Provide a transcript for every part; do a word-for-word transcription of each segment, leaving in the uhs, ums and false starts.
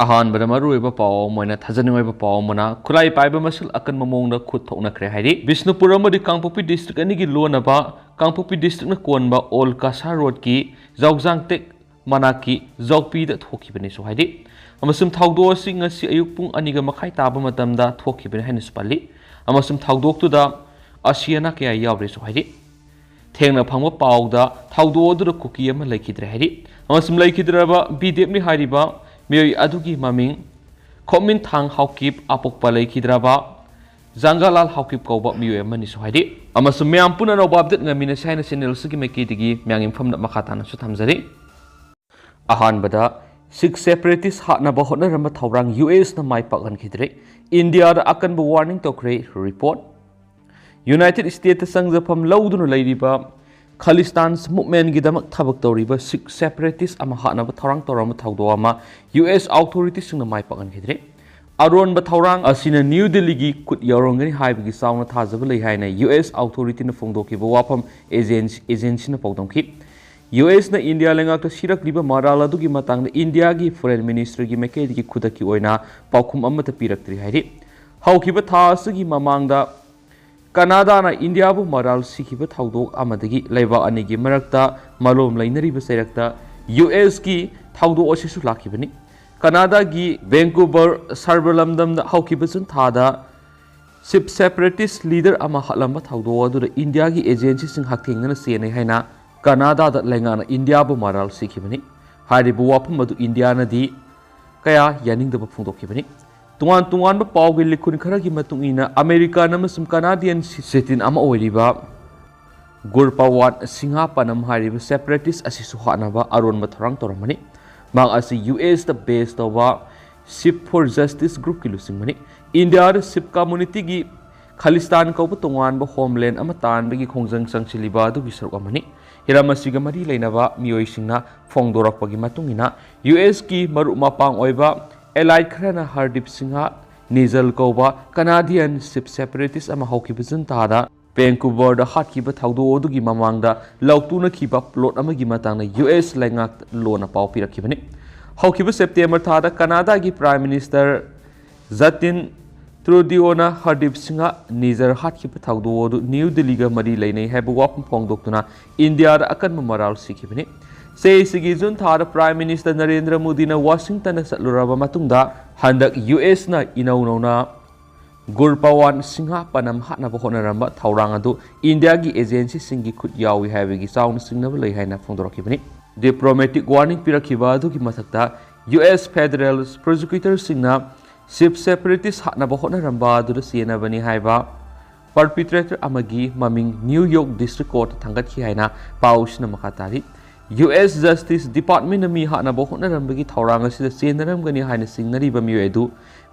ꯑꯍꯥꯟꯕꯗ ꯃꯔꯨꯑꯣꯏꯕ ꯄꯥꯎ ꯑꯃ ꯑꯣꯏꯅ ꯊꯥꯖꯅꯤꯡꯉꯥꯏꯕ ꯄꯥꯎ ꯑꯃꯅ, ꯈꯨꯠꯂꯥꯏ ꯄꯥꯏꯕ ꯃꯁꯦꯜ ꯑꯀꯟꯕ ꯃꯑꯣꯡꯗ ꯈꯨꯠ ꯊꯣꯛꯅꯈ꯭ꯔꯦ ꯍꯥꯏꯔꯤ꯫ ꯕꯤꯁꯅꯨꯄꯨꯔ ꯑꯃꯗꯤ ꯀꯥꯡꯄꯣꯛꯄꯤ ꯗꯤꯁꯇ꯭ꯔꯤꯛ ꯑꯅꯤꯒꯤ ꯂꯣꯟꯅꯕ ꯀꯥꯡꯄꯣꯛꯄꯤ ꯗꯤꯁꯇ꯭ꯔꯤꯛꯅ ꯀꯣꯟꯕ ꯑꯣꯜ ꯀꯁꯥ ꯔꯣꯗꯀꯤ ꯖꯥꯎꯖꯥꯡꯇꯦꯛ ꯃꯅꯥꯛꯀꯤ ꯖꯥꯎꯄꯤꯗ ꯊꯣꯛꯈꯤꯕꯅꯤꯁꯨ ꯍꯥꯏꯔꯤ꯫ ꯑꯃꯁꯨꯡ ꯊꯧꯗꯣꯛ ꯑꯁꯤ ꯉꯁꯤ ꯑꯌꯨꯛ ꯄꯨꯡ ꯑꯅꯤꯒ ꯃꯈꯥꯏ ꯇꯥꯕ ꯃꯇꯝꯗ ꯊꯣꯛꯈꯤꯕꯅꯤ ꯍꯥꯏꯅꯁꯨ ꯄꯜꯂꯤ꯫ ꯑꯃꯁꯨꯡ ꯊꯧꯗꯣꯛꯇꯨꯗ ꯑꯁꯤ ꯑꯅꯥ ꯀꯌꯥ ꯌꯥꯎꯔꯦꯁꯨ ꯍꯥꯏꯔꯤ꯫ ꯊꯦꯡꯅ ꯐꯪꯕ ꯄꯥꯎꯗ ꯊꯧꯗꯣꯛ ꯑꯗꯨꯗ ꯀꯨꯀꯤ ꯑꯃ ꯂꯩꯈꯤꯗ꯭ꯔꯦ ꯍꯥꯏꯔꯤ꯫ ꯑꯃꯁꯨꯡ ꯂꯩꯈꯤꯗ꯭ꯔꯕ ꯕꯤꯗꯦꯞꯅꯤ ꯍꯥꯏꯔꯤꯕ ꯃꯤꯑꯣꯏ ꯑꯗꯨꯒꯤ ꯃꯃꯤꯡ ꯈꯣꯃꯤꯟꯊꯥꯡ ꯍꯥꯎꯀꯤꯞ, ꯑꯄꯣꯛꯄ ꯂꯩꯈꯤꯗ꯭ꯔꯕ ꯖꯥꯡꯒꯥꯂꯥꯜ ꯍꯥꯎꯀꯤꯞ ꯀꯧꯕ ꯃꯤꯑꯣꯏ ꯑꯃꯅꯤꯁꯨ ꯍꯥꯏꯔꯤ꯫ ꯑꯃꯁꯨꯡ ꯃꯌꯥꯝ ꯄꯨꯟꯅ ꯑꯅꯧꯕ ꯑꯞꯗꯦꯠ ꯉꯝꯃꯤꯟꯅꯁꯤ ꯍꯥꯏꯅ ꯆꯦꯅꯦꯜ ꯑꯁꯤꯒꯤ ꯃꯥꯏꯀꯩꯗꯒꯤ ꯃꯌꯥꯝꯒꯤ ꯃꯐꯝꯗ ꯃꯈꯥ ꯇꯥꯅꯁꯨ ꯊꯝꯖꯔꯤ꯫ ꯑꯍꯥꯟꯕꯗ, ꯁꯤꯈ ꯁꯦꯄꯔꯦꯇꯤꯁ ꯍꯥꯠꯅꯕ ꯍꯣꯠꯅꯔꯝꯕ ꯊꯧꯔꯥꯡ ꯌꯨ ꯑꯦꯁꯅ ꯃꯥꯏ ꯄꯥꯛꯍꯟꯈꯤꯗ꯭ꯔꯦ꯫ ꯏꯟꯗꯤꯌꯥꯗ ꯑꯀꯟꯕ ꯋꯥꯔꯅꯤꯡ ꯇꯧꯈ꯭ꯔꯦ꯫ ꯔꯤꯄꯣꯔꯠ꯫ ꯌꯨꯅꯥꯏꯇꯦꯗ ꯁ꯭ꯇꯦꯠꯇ ꯆꯪꯖꯐꯝ ꯂꯧꯗꯨꯅ ꯂꯩꯔꯤꯕ ꯈꯥꯂꯤꯁꯇꯥꯟ ꯃꯨꯚꯃꯦꯟꯒꯤꯗꯃꯛ ꯊꯕꯛ ꯇꯧꯔꯤꯕ ꯁꯤꯈ ꯁꯦꯄꯔꯦꯇꯤꯁ ꯑꯃ ꯍꯥꯠꯅꯕ ꯊꯧꯔꯥꯡ ꯇꯧꯔꯝꯕ ꯊꯧꯗꯣꯛ ꯑꯃ ꯌꯨ ꯑꯦꯁ ꯑꯣꯊꯣꯔꯤꯇꯤꯁꯤꯡꯅ ꯃꯥꯏ ꯄꯥꯛꯍꯟꯈꯤꯗ꯭ꯔꯦ꯫ ꯑꯔꯣꯟꯕ ꯊꯧꯔꯥꯡ ꯑꯁꯤꯅ ꯅ꯭ꯌꯨ ꯗꯤꯜꯂꯤꯒꯤ ꯈꯨꯠ ꯌꯧꯔꯝꯒꯅꯤ ꯍꯥꯏꯕꯒꯤ ꯆꯥꯎꯅ ꯊꯥꯖꯕ ꯂꯩ ꯍꯥꯏꯅ ꯌꯨ ꯑꯦꯁ ꯑꯣꯊꯣꯔꯤꯇꯤꯅ ꯐꯣꯡꯗꯣꯛꯈꯤꯕ ꯋꯥꯐꯝ ꯑꯦꯖꯦꯟꯁꯤ, ꯑꯦꯖꯦꯟꯁꯤꯅ ꯄꯥꯎꯗꯝꯈꯤ꯫ ꯌꯨ ꯑꯦꯁꯅ ꯏꯟꯗꯤꯌꯥ ꯂꯩꯉꯥꯛꯇ ꯁꯤꯔꯛꯂꯤꯕ ꯃꯔꯥꯜ ꯑꯗꯨꯒꯤ ꯃꯇꯥꯡꯗ ꯏꯟꯗꯤꯌꯥꯒꯤ ꯐꯣꯔꯦꯟ ꯃꯤꯅꯤꯁꯇꯔꯒꯤ ꯃꯥꯏꯀꯩꯗꯒꯤ ꯈꯨꯗꯛꯀꯤ ꯑꯣꯏꯅ ꯄꯥꯎꯈꯨꯝ ꯑꯃꯠꯇ ꯄꯤꯔꯛꯇ꯭ꯔꯤ ꯍꯥꯏꯔꯤ꯫ ꯍꯧꯈꯤꯕ ꯊꯥ ꯑꯁꯤꯒꯤ ꯃꯃꯥꯡꯗ ꯀꯅꯥꯗꯥꯅ ꯏꯟꯗꯤꯌꯥꯕꯨ ꯃꯔꯥꯜ ꯁꯤꯈꯤꯕ ꯊꯧꯗꯣꯛ ꯑꯃꯗꯒꯤ ꯂꯩꯕꯥꯛ ꯑꯅꯤꯒꯤ ꯃꯔꯛꯇ ꯃꯥꯂꯣꯝ ꯂꯩꯅꯔꯤꯕ ꯆꯩꯔꯛꯇ ꯌꯨ ꯑꯦꯁꯀꯤ ꯊꯧꯗꯣꯛ ꯑꯁꯤꯁꯨ ꯂꯥꯛꯈꯤꯕꯅꯤ꯫ ꯀꯅꯥꯗꯥꯒꯤ ꯚꯦꯟꯀꯨꯕꯔ ꯁꯔꯕ ꯂꯝꯗꯝꯗ ꯍꯧꯈꯤꯕ ꯖꯨꯟ ꯊꯥꯗ ꯁꯤꯈ ꯁꯦꯄꯔꯦꯇꯤꯁ ꯂꯤꯗꯔ ꯑꯃ ꯍꯥꯠꯂꯝꯕ ꯊꯧꯗꯣꯛ ꯑꯗꯨꯗ ꯏꯟꯗꯤꯌꯥꯒꯤ ꯑꯦꯖꯦꯟꯁꯤꯁꯤꯡ ꯍꯛꯊꯦꯡꯅꯅ ꯆꯦꯟꯅꯩ ꯍꯥꯏꯅ ꯀꯅꯥꯗꯥꯗ ꯂꯩꯉꯥꯛꯅ ꯏꯟꯗꯤꯌꯥꯕꯨ ꯃꯔꯥꯜ ꯁꯤꯈꯤꯕꯅꯤ꯫ ꯍꯥꯏꯔꯤꯕ ꯋꯥꯐꯝ ꯑꯗꯨ ꯏꯟꯗꯤꯌꯥꯅꯗꯤ ꯀꯌꯥ ꯌꯥꯅꯤꯡꯗꯕ ꯐꯣꯡꯗꯣꯛꯈꯤꯕꯅꯤ꯫ ꯇꯣꯉꯥꯟ ꯇꯣꯉꯥꯟꯕ ꯄꯥꯎꯒꯤ ꯂꯤꯈꯨꯟ ꯈꯔꯒꯤ ꯃꯇꯨꯡ ꯏꯟꯅ, ꯑꯃꯦꯔꯤꯀꯥꯟ ꯑꯃꯁꯨꯡ ꯀꯅꯥꯗꯤꯌꯟ ꯁꯤ-, ꯁꯤꯇꯤꯟ ꯑꯃ ꯑꯣꯏꯔꯤꯕ ꯒꯨꯔꯄꯥꯋꯥꯠ ꯁꯤꯡꯍꯥ ꯄꯅꯝ ꯍꯥꯏꯔꯤꯕ ꯁꯦꯄꯔꯦꯇꯤꯁ ꯑꯁꯤꯁꯨ ꯍꯥꯠꯅꯕ ꯑꯔꯣꯟꯕ ꯊꯧꯔꯥꯡ ꯇꯧꯔꯝꯕꯅꯤ꯫ ꯃꯍꯥꯛ ꯑꯁꯤ ꯌꯨ ꯑꯦꯁꯇ ꯕꯦꯁ ꯇꯧꯕ ꯁꯤꯈ ꯐꯣꯔ ꯖꯁꯇꯤꯁ ꯒ꯭ꯔꯨꯞꯀꯤ ꯂꯨꯆꯤꯡꯕꯅꯤ꯫ ꯏꯟꯗꯤꯌꯥꯗ ꯁꯤꯈ ꯀꯝꯃꯨꯅꯤꯇꯤꯒꯤ ꯈꯥꯂꯤꯁꯇꯥꯟ ꯀꯧꯕ ꯇꯣꯉꯥꯟꯕ ꯍꯣꯝꯂꯦꯟ ꯑꯃ ꯇꯥꯟꯕꯒꯤ ꯈꯣꯡꯖꯪ ꯆꯪꯁꯤꯜꯂꯤꯕ ꯑꯗꯨꯒꯤ ꯁꯔꯨꯛ ꯑꯃꯅꯤ꯫ ꯍꯤꯔꯝ ꯑꯁꯤꯒ ꯃꯔꯤ ꯂꯩꯅꯕ ꯃꯤꯑꯣꯏꯁꯤꯡꯅ ꯐꯣꯡꯗꯣꯔꯛꯄꯒꯤ ꯃꯇꯨꯡ ꯏꯟꯅ, ꯌꯨ ꯑꯦꯁꯀꯤ ꯃꯔꯨꯞ ꯃꯄꯥꯡ ꯑꯣꯏꯕ ꯑꯦꯂꯥꯏꯠ ꯈꯔꯅ ꯍꯔꯗꯤꯞ ꯁꯤꯡꯍ ꯅꯤꯖꯜ ꯀꯧꯕ ꯀꯅꯥꯗꯤꯌꯟ ꯁꯤꯈ ꯁꯦꯄꯔꯦꯇꯤꯁ ꯑꯃ ꯍꯧꯈꯤꯕ ꯖꯨꯟ ꯊꯥꯗ ꯚꯦꯟꯀꯨꯕꯔꯗ ꯍꯥꯠꯈꯤꯕ ꯊꯧꯗꯣꯛ ꯑꯗꯨꯒꯤ ꯃꯃꯥꯡꯗ ꯂꯥꯎꯊꯣꯛꯅꯈꯤꯕ ꯄ꯭ꯂꯣꯠ ꯑꯃꯒꯤ ꯃꯇꯥꯡꯗ ꯌꯨ ꯑꯦꯁ ꯂꯩꯉꯥꯛꯇ ꯂꯣꯟꯅ ꯄꯥꯎ ꯄꯤꯔꯛꯈꯤꯕꯅꯤ꯫ ꯍꯧꯈꯤꯕ ꯁꯦꯞꯇꯦꯝꯕꯔ ꯊꯥꯗ ꯀꯅꯥꯗꯥꯒꯤ Prime Minister Justin Trudeauꯅ Hardeep Singh ꯅꯤꯖꯔ ꯍꯥꯠꯈꯤꯕ ꯊꯧꯗꯣꯛ ꯑꯗꯨ ꯅ꯭ꯌꯨ ꯗꯤꯜꯂꯤꯒ ꯃꯔꯤ ꯂꯩꯅꯩ ꯍꯥꯏꯕ ꯋꯥꯐꯝ ꯐꯣꯡꯗꯣꯛꯇꯨꯅ ꯏꯟꯗꯤꯌꯥꯗ ꯑꯀꯟꯕ ꯃꯔꯥꯜ ꯁꯤꯈꯤꯕꯅꯤ꯫ ꯆꯍꯤꯁꯤꯒꯤ ꯖꯨꯟ ꯊꯥꯗ Prime Minister ꯅꯔꯦꯟꯗ꯭ꯔ ꯃꯣꯗꯤꯅ ꯋꯥꯁꯤꯡꯇꯟꯗ ꯆꯠꯂꯨꯔꯕ ꯃꯇꯨꯡꯗ ꯍꯟꯗꯛ ꯌꯨ ꯑꯦꯁꯅ ꯏꯅꯧ ꯅꯧꯅ ꯒꯨꯔꯄꯋꯥꯟ ꯁꯤꯡꯍ ꯄꯅꯝ ꯍꯥꯠꯅꯕ ꯍꯣꯠꯅꯔꯝꯕ ꯊꯧꯔꯥꯡ ꯑꯗꯨ ꯏꯟꯗꯤꯌꯥꯒꯤ ꯑꯦꯖꯦꯟꯁꯤꯁꯤꯡꯒꯤ ꯈꯨꯠ ꯌꯥꯎꯏ ꯍꯥꯏꯕꯒꯤ ꯆꯥꯎꯅ ꯆꯤꯡꯅꯕ ꯂꯩ ꯍꯥꯏꯅ ꯐꯣꯡꯗꯣꯔꯛꯈꯤꯕꯅꯤ꯫ Diplomatic warning ꯄꯤꯔꯛꯈꯤꯕ ꯑꯗꯨꯒꯤ ꯃꯊꯛꯇ, ꯌꯨ ꯑꯦꯁ Federal Prosecutorꯁꯤꯡꯅ Chief Separatist ꯍꯥꯠꯅꯕ ꯍꯣꯠꯅꯔꯝꯕ ꯑꯗꯨꯗ ꯆꯦꯟꯅꯕꯅꯤ ꯍꯥꯏꯕ perpetrator ꯑꯃꯒꯤ ꯃꯃꯤꯡ ꯅ꯭ꯌꯨ ꯌꯣꯔꯛ District Courtꯇ ꯊꯥꯡꯒꯠꯈꯤ ꯍꯥꯏꯅ ꯄꯥꯎꯁꯤꯅ ꯃꯈꯥ ꯇꯥꯔꯤ꯫ ꯌꯨ ꯑꯦꯁ Justice Departmentꯅ ꯃꯤ ꯍꯥꯠꯅꯕ ꯍꯣꯠꯅꯔꯝꯕꯒꯤ ꯊꯧꯔꯥꯡ ꯑꯁꯤꯗ ꯆꯦꯟꯅꯔꯝꯒꯅꯤ ꯍꯥꯏꯅ ꯆꯤꯡꯅꯔꯤꯕ ꯃꯤꯑꯣꯏ ꯑꯗꯨ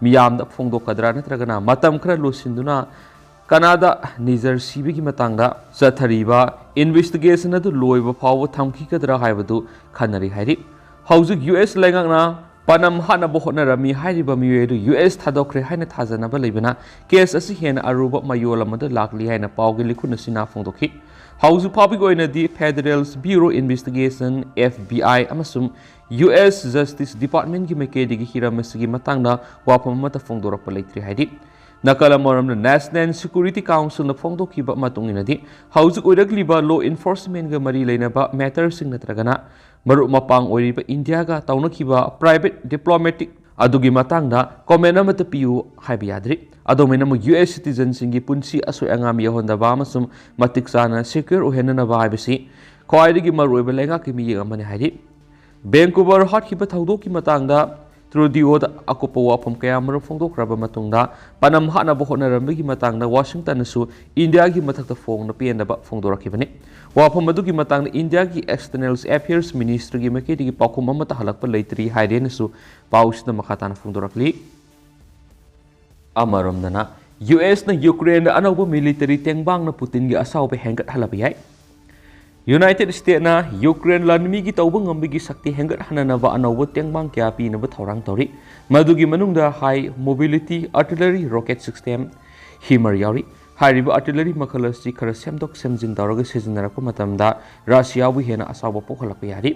ꯃꯤꯌꯥꯝꯗ ꯐꯣꯡꯗꯣꯛꯀꯗ꯭ꯔꯥ ꯅꯠꯇ꯭ꯔꯒꯅ ꯃꯇꯝ ꯈꯔ ꯂꯣꯏꯁꯤꯟꯗꯨꯅ ꯀꯅꯥꯗꯥ ꯅꯤꯖꯔ ꯁꯤꯕꯒꯤ ꯃꯇꯥꯡꯗ ꯆꯠꯊꯔꯤꯕ investigation ꯑꯗꯨ ꯂꯣꯏꯕ ꯐꯥꯎꯕ ꯊꯝꯈꯤꯒꯗ꯭ꯔꯥ ꯍꯥꯏꯕꯗꯨ ꯈꯟꯅꯔꯤ ꯍꯥꯏꯔꯤ꯫ ꯍꯧꯖꯤꯛ ꯌꯨ ꯑꯦꯁ ꯂꯩꯉꯥꯛꯅ ꯄꯅꯝ ꯍꯥꯠꯅꯕ ꯍꯣꯠꯅꯔꯝꯃꯤ ꯍꯥꯏꯔꯤꯕ ꯃꯤꯑꯣꯏ ꯑꯗꯨ ꯌꯨ ꯑꯦꯁ ꯊꯥꯗꯣꯛꯈ꯭ꯔꯦ ꯍꯥꯏꯅ ꯊꯥꯖꯅꯕ ꯂꯩꯕꯅ case ꯑꯁꯤ ꯍꯦꯟꯅ ꯑꯔꯨꯕ ꯃꯌꯣꯜ ꯑꯃꯗ ꯂꯥꯛꯂꯤ ꯍꯥꯏꯅ ꯄꯥꯎꯒꯤ ꯂꯤꯈꯨꯠ ꯑꯁꯤꯅ ꯐꯣꯡꯗꯣꯛꯈꯤ꯫ ꯍꯧꯖꯤꯛ ꯐꯥꯎꯕꯒꯤ ꯑꯣꯏꯅꯗꯤ Federal Bureau Investigation, F B I, ꯑꯃꯁꯨꯡ ꯌꯨ ꯑꯦꯁ Justice Departmentꯀꯤ ꯃꯥꯏꯀꯩꯗꯒꯤ ꯍꯤꯔꯝ ꯑꯁꯤꯒꯤ ꯃꯇꯥꯡꯗ ꯋꯥꯐꯝ ꯑꯃꯠꯇ ꯐꯣꯡꯗꯣꯔꯛꯄ ꯂꯩꯇ꯭ꯔꯤ ꯍꯥꯏꯔꯤ꯫ ꯅꯥꯀꯜ ꯑꯃꯔꯣꯝꯗ National Security Councilꯅ ꯐꯣꯡꯗꯣꯛꯈꯤꯕ ꯃꯇꯨꯡ ꯏꯟꯅꯗꯤ, ꯍꯧꯖꯤꯛ ꯑꯣꯏꯔꯛꯂꯤꯕ law enforcementꯒ ꯃꯔꯤ ꯂꯩꯅꯕ matterꯁꯤꯡ ꯅꯠꯇ꯭ꯔꯒꯅ ꯃꯔꯨꯞ ꯃꯄꯥꯡ ꯑꯣꯏꯔꯤꯕ ꯏꯟꯗꯤꯌꯥꯒ ꯇꯧꯅꯈꯤꯕ private diplomatic ꯑꯗꯨꯒꯤ ꯃꯇꯥꯡꯗ comment ꯑꯃꯠꯇ ꯄꯤꯌꯨ ꯍꯥꯏꯕ ꯌꯥꯗ꯭ꯔꯤ꯫ ꯑꯗꯨꯃꯥꯏꯅꯃꯛ ꯌꯨ ꯑꯦꯁ citizenꯁꯤꯡꯒꯤ ꯄꯨꯟꯁꯤ ꯑꯁꯣꯏ ꯑꯉꯥꯝ ꯌꯧꯍꯟꯗꯕ ꯑꯃꯁꯨꯡ ꯃꯇꯤꯛ ꯆꯥꯅ secure ꯑꯣꯏꯍꯟꯅꯅꯕ ꯍꯥꯏꯕꯁꯤ ꯈ꯭ꯋꯥꯏꯗꯒꯤ ꯃꯔꯨꯑꯣꯏꯕ ꯂꯩꯉꯥꯛꯀꯤ ꯃꯤꯠꯌꯦꯡ ꯑꯃꯅꯤ ꯍꯥꯏꯔꯤ꯫ Vancouver ꯍꯥꯠꯈꯤꯕ ꯊꯧꯗꯣꯛꯀꯤ ꯃꯇꯥꯡꯗ Trudeauꯗ ꯑꯀꯨꯞꯄ ꯋꯥꯐꯝ ꯀꯌꯥ ꯑꯃꯔꯣꯝ ꯐꯣꯡꯗꯣꯛꯈ꯭ꯔꯕ ꯃꯇꯨꯡꯗ, ꯄꯅꯝ ꯍꯥꯠꯅꯕ ꯍꯣꯠꯅꯔꯝꯕꯒꯤ ꯃꯇꯥꯡꯗ ꯋꯥꯁꯤꯡꯇꯟꯅꯁꯨ ꯏꯟꯗꯤꯌꯥꯒꯤ ꯃꯊꯛꯇ ꯐꯣꯡꯅ ꯄꯦꯟꯗꯕ ꯐꯣꯡꯗꯣꯔꯛꯈꯤꯕꯅꯤ꯫ ꯋꯥꯐꯝ ꯑꯗꯨꯒꯤ ꯃꯇꯥꯡꯗ ꯏꯟꯗꯤꯌꯥꯒꯤ External Affairs Ministryꯒꯤ ꯃꯥꯏꯀꯩꯗꯒꯤ ꯄꯥꯎꯈꯨꯝ ꯑꯃꯠꯇ ꯍꯜꯂꯛꯄ ꯂꯩꯇ꯭ꯔꯤ ꯍꯥꯏꯔꯦꯅꯁꯨ ꯄꯥꯎꯁꯤꯗ ꯃꯈꯥ ꯇꯥꯅ ꯐꯣꯡꯗꯣꯔꯛꯂꯤ꯫ ꯑꯃꯔꯣꯝꯗꯅ, ꯌꯨ ꯑꯦꯁꯅ ꯌꯨꯀ꯭ꯔꯦꯟꯗ ꯑꯅꯧꯕ military ꯇꯦꯡꯕꯥꯡꯅ ꯄꯨꯇꯤꯟꯒꯤ ꯑꯁꯥꯎꯕ ꯍꯦꯟꯒꯠꯍꯜꯂꯕ ꯌꯥꯏ꯫ United Statesꯅ ꯌꯨꯀ꯭ꯔꯦꯟ ꯂꯥꯟꯃꯤꯒꯤ ꯇꯧꯕ ꯉꯝꯕꯒꯤ ꯁꯛꯇꯤ ꯍꯦꯟꯒꯠꯍꯟꯅꯅꯕ ꯑꯅꯧꯕ ꯇꯦꯡꯕꯥꯡ ꯀꯌꯥ ꯄꯤꯅꯕ ꯊꯧꯔꯥꯡ ꯇꯧꯔꯤ꯫ ꯃꯗꯨꯒꯤ ꯃꯅꯨꯡꯗ high mobility artillery rocket system, HIMARS ꯌꯥꯎꯔꯤ꯫ ꯍꯥꯏꯔꯤꯕ artillery ꯃꯈꯜ ꯑꯁꯤ ꯈꯔ ꯁꯦꯝꯗꯣꯛ ꯁꯦꯝꯖꯤꯟ ꯇꯧꯔꯒ ꯁꯤꯖꯤꯟꯅꯔꯛꯄ ꯃꯇꯝꯗ ꯔꯁꯤꯌꯥꯕꯨ ꯍꯦꯟꯅ ꯑꯁꯥꯎꯕ ꯄꯣꯛꯍꯜꯂꯛꯄ ꯌꯥꯔꯤ꯫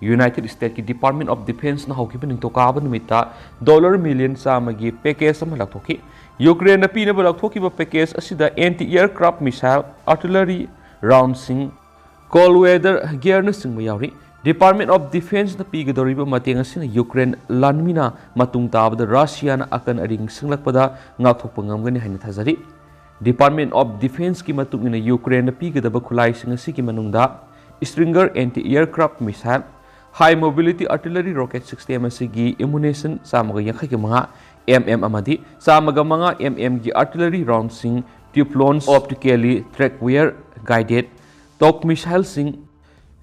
United States ꯀꯤ Department of Defense ꯅ ꯍꯧꯈꯤꯕ ꯅꯤꯡꯊꯧꯀꯥꯕ ꯅꯨꯃꯤꯠꯇ ꯗꯣꯂꯔ ꯃꯤꯂꯤꯌꯟ ꯆꯥꯝꯃꯒꯤ ꯄꯦꯀꯦꯖ ꯑꯃ ꯂꯧꯊꯣꯛꯈꯤ꯫ ꯌꯨꯀ꯭ꯔꯦꯟꯅ ꯄꯤꯅꯕ ꯂꯧꯊꯣꯛꯈꯤꯕ ꯄꯦꯀꯦꯖ ꯑꯁꯤꯗ anti aircraft missile, artillery round ꯁꯤꯡ, cold weather gear ꯅꯆꯤꯡꯕ ꯌꯥꯎꯔꯤ꯫ Department of Defense ꯅ ꯄꯤꯒꯗꯧꯔꯤꯕ ꯃꯇꯦꯡ ꯑꯁꯤꯅ ꯌꯨꯀ꯭ꯔꯦꯟ ꯂꯥꯟꯃꯤꯅ ꯃꯇꯨꯡ ꯇꯥꯕꯗ ꯔꯁꯤꯌꯥꯅ ꯑꯀꯟ ꯑꯔꯤꯡ ꯁꯤꯡꯂꯛꯄꯗ ꯉꯥꯛꯊꯣꯛꯄ ꯉꯝꯒꯅꯤ ꯍꯥꯏꯅ ꯊꯥꯖꯔꯤ꯫ Department of Defense ꯀꯤ ꯃꯇꯨꯡ ꯏꯟꯅ ꯌꯨꯀ꯭ꯔꯦꯟꯗ ꯄꯤꯒꯗꯕ ꯈꯨꯠꯂꯥꯏꯁꯤꯡ ꯑꯁꯤꯒꯤ ꯃꯅꯨꯡꯗ Stinger anti aircraft missile, high mobility artillery rocket system ꯑꯁꯤꯒꯤ ammunition ꯆꯥꯝꯃꯒ ꯌꯥꯡꯈꯩꯒ ꯃꯉꯥ M M ꯑꯃꯗꯤ ꯆꯥꯝꯃꯒ ꯃꯉꯥ M M ꯒꯤ artillery round ꯁꯤꯡ, tube launch optically tracked rear guided TOW missile ꯁꯤꯡ,